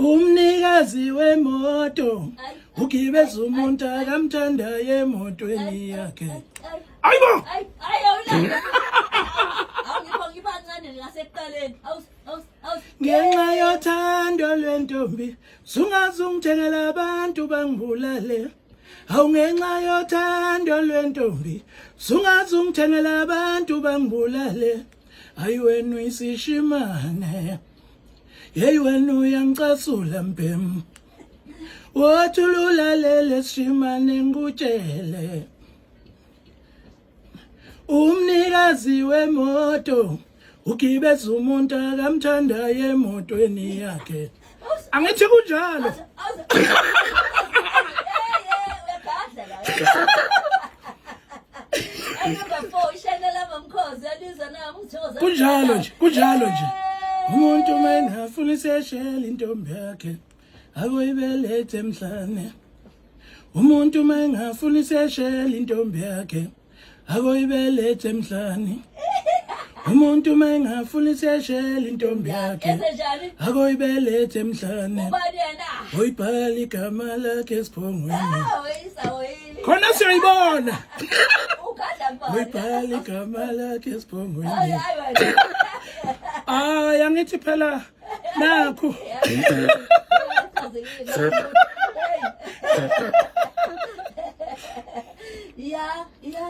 Umnikazi wemoto ugibeza umuntu akamthandayo emotweni yakhe. Ayibo! Ay, ay, awulanda. Awungipho ngibancane ngasekuqaleni. Awu, awu, awu. Ngenxa yothando lwentombi sungaze ungithengela abantu bangibulale. Awu ngenxa yothando lwentombi sungaze ungithengela abantu bangibulale. Ayi wena uyisishimane. Hey wena uyangicasula mbhemu. Wothi ululalele sishimane ngikutshele. Umnikazi wemoto ugibeza umuntu akamthandayo emotweni yakhe. Angithi kunjalo. Kunjalo nje, kunjalo nje. Umuntu uma engafuni seshela intombi yakhe akoyibelethe emhlane. Umuntu uma engafuni seshela intombi yakhe akoyibelethe emhlane. Umuntu uma engafuni seshela intombi yakhe akoyibelethe emhlane. Oyibhala igama lakhe esiphongweni. Khona siyayibona. Oyibhala igama lakhe esiphongweni. Hayi angithi phela nakhu. Ya, ya.